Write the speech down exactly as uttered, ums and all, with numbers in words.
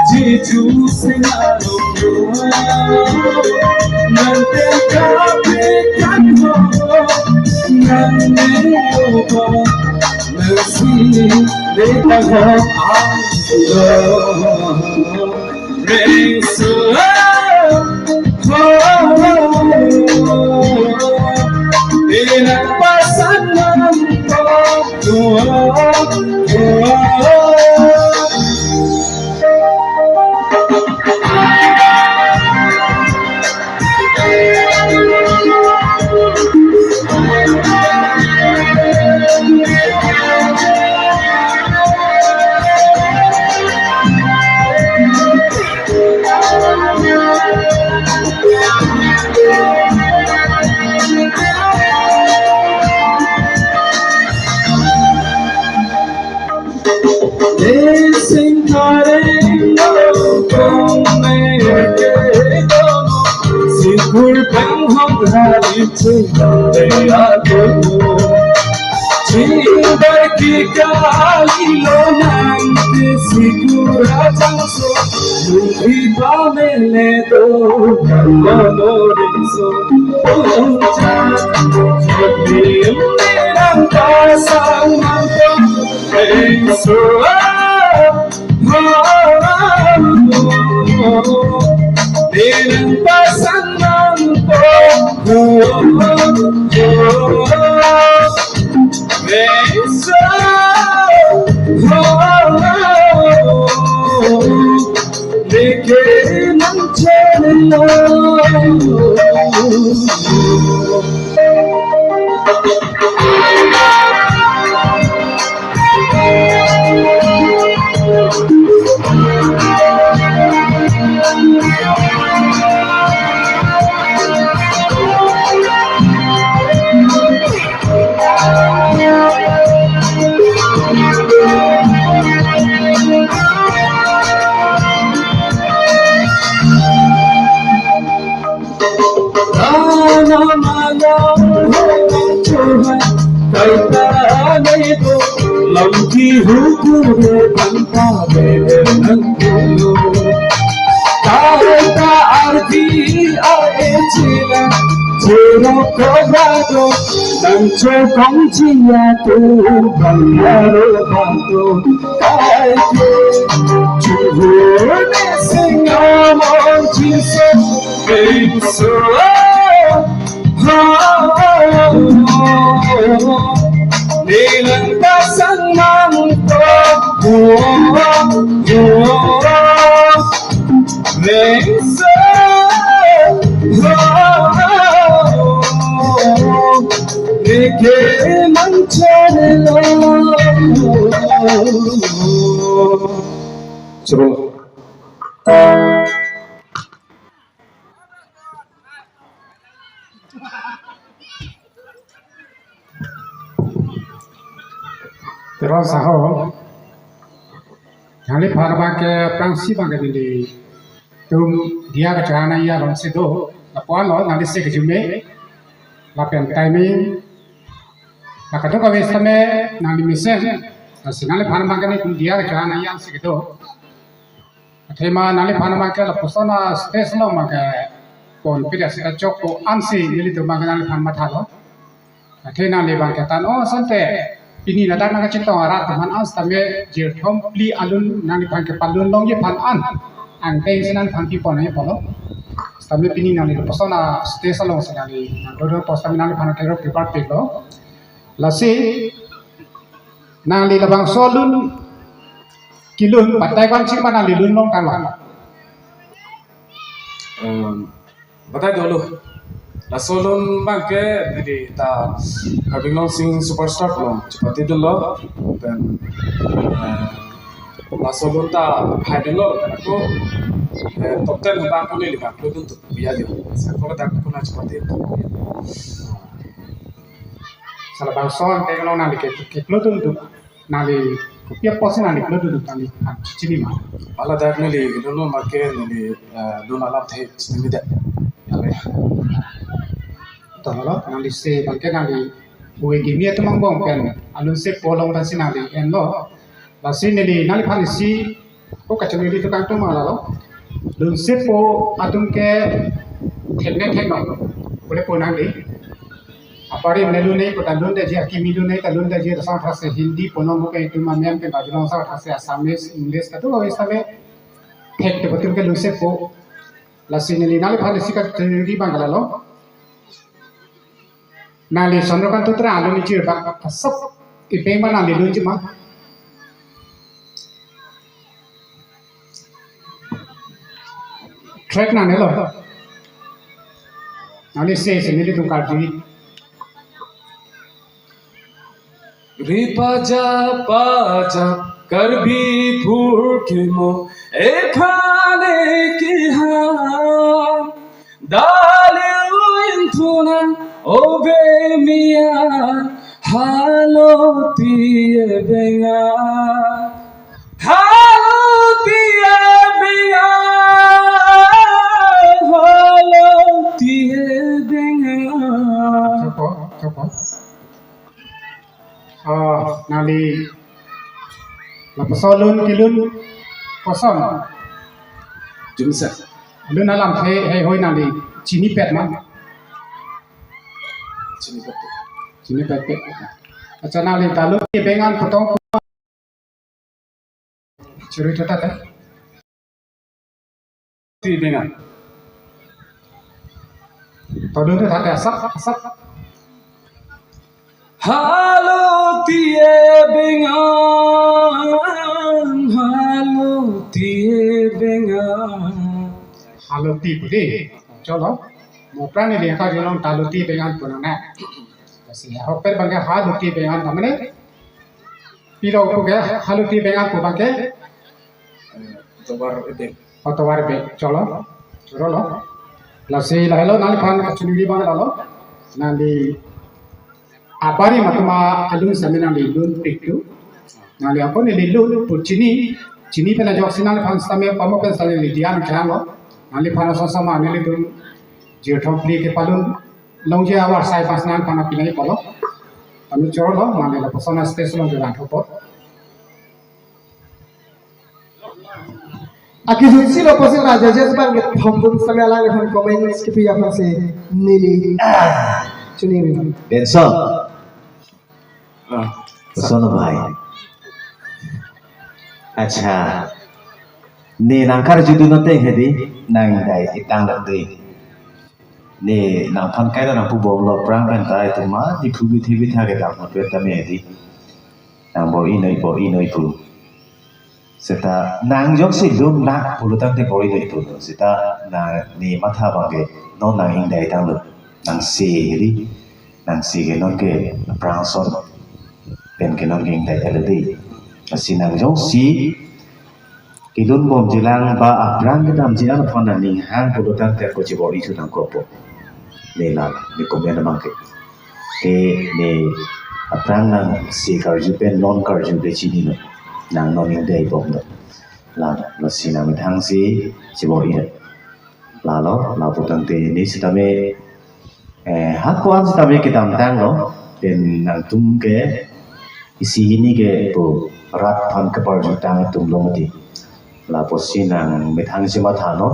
Jeju sing along nang ten kape kan ho nang ne obo nang si le ta ho ang lo. Rengso, oh, oh, oh, oh. Inang pasan nang to, oh, oh, oh. Sikur penghong hari chingle aku. Chingbar ke kali lo nang ke sikur ajang so. Lungri pamele to kan lo lo ring so. Uncha jodi merang pasang manto ring so. Nang pasang nang po. Beso. Leke nang chelo. Ana malang hong chuhan, kaita neido, lamki huku he panta bebe nang kulo. Kaita ardi a echila, churo kobrado, nang chokong chia tu bang yaro bantu. Kaike chuhur ne sing amon chinso bengso. Nilang pasang nangpo bengso. Neke nang chelo. Sebelum Teron Saho, nangliphan abang ke prangsi abang ke nelitum diya kacharana ya ron sido, lapuan lo nangli si kejume, lapen timing, la kadokave sitame nangli mesen, lasi nangliphan abang ke nelitum diya kacharana ya si kedo. Athema nangliphan abang ke lapuson a stage along abang ke ponpida sita chokpo ansi nelitum abang ke nangliphan mathalo. Athe nangli abang ke tan o sante pini ladak nangkachetong arat atum aphan an sitame jirthom phli alun nangliphan kepalun longji aphan an angteng si nangliphan kipon nangji apotlo. Sitame pini nangli lapuson a stage along si nangli nangdodun apot sitame nangliphan kerok kepar piklo. Lasi nangli labangso alun kelun patai kangching ma nangli lun long tanglo. Em, patai dolo. Laso alun abang ke neli ta Karbi Anglong Singing Superstar along chepatedunlo. Pen, eh, laso alun ta haidunlo. Pen ako, eh, top ten abang ko neli abang ko dun tu ya jo. Sa ko ta ko nangchepate tu. Sa labangso angthek along nangli ke, ke klodun duk, nangli kopi apotsi nangli klodun duk, nangli aphan chini ma? Hala dak neli dunnon ma ke neli, eh, dun alamthe chini det. Yale. To lo, nangli se abang ke nangli hui kimi atum angbong pen alun sepo along ta si nangli enlo. Lasi neli nangliphan isi, ko kachiningri atum kangtung ma lalo. Lun sepo atum ke thekne theknon pule pu nangli. Aparim ne lun-e pu ta lun detji, akimi lun-e ta lun detji, laso athak si Hindi punon pu ke itum amem pen bajulong, laso athak si Assamese, English kadokave sitame thekte atum ke lun sepo. Lasi neli nangliphan isi kachiningri abang ke lalo. Nangli Chandrakanta Trang alun ijir bak asap ipeng ma nangli lunji ma? Track nangnelo. Nangli se se nelitum karjuji. Ri paja paja Karbi phurkimo ephane kihang. Dali uin thuna ove mia, halo tie benga, halo tie benga, halo tie benga. Chopo, chopo. Oh, nangli lapuson lun kelun koson? Jumsa. Lun alamthe heihui nangli chinipet ma? Chinipet. Chinipet pet. Accha, nangli ta lo ti bengan potong. Churi tata ta. Ti bengan. Todun tata ta asap, asap. Halo tie bengan, halo tie bengan. Halo ti pu dei. Cholo. Mo aphrang neli angka julong ta lo ti bengan pu nang na. Lasi ahokpet abang ke halo ti bengan ta mane. Pilo pu ke halo ti bengan pu abang ke? Eh, tovar ebe. Oh, tovar ebe. Cholo. Cholo lo. Lasi lahelo nangliphan kachiningri abang lalo. Nangli aparim atum alun sitame nangli lunpik tu. Nangli ako neli lun pu chini. Chini pen ajoksi nangliphan sitame pamo pen sitame neli dian kehang lo. Nangliphan asong sama nelitum jirthom phli kepalun longji avar sai pas nangphan apinai polo. Kami choro lo, mane lapuson a-stage along ke van thopot. Akijutsi lo pusi la judges abang ke thom dun sitame alangliphan comments kipi aphansi neli, ah, chuningri. Benson. Ah. Benson bhai. Accha. Ne nangkarjudun ateng hedi, nang dai itang dak dei. Ne nangphan kaira nangpu bomlo aphrang pen ta itum ma, ne phu bithi bitha kedam hot pen tame hedi. Nang bor-inoi, bor-inoi pu. Seta nang jongsi lun lak pulo tangte bor-inoi pu. Seta nang ne matha abang ke non nang ingdai tanglo. Nang se hedi. Nang se ke non ke aphrang ason pen ke non ke ingdai tanglo dei. Lasi nang jongsi kelun bomjilang ba aphrang kedamji an aphan nang ning hang pulo tangte ako chibor-i thu nangkokpo. Ne la, ne comment abang ke. Te ne aphrang nang se karju pen non karju ke chinilo. Nang non ingdai bomlo. La, lasi nang methang si chibor-ilo. Lalo, lapu tangte ne sitame, eh, ha ko-an sitame kedamtanglo, pen nangtum ke isi hini ke pu rat aphan keparjutang atum lo mati. Lapusi nang methang si mathanon.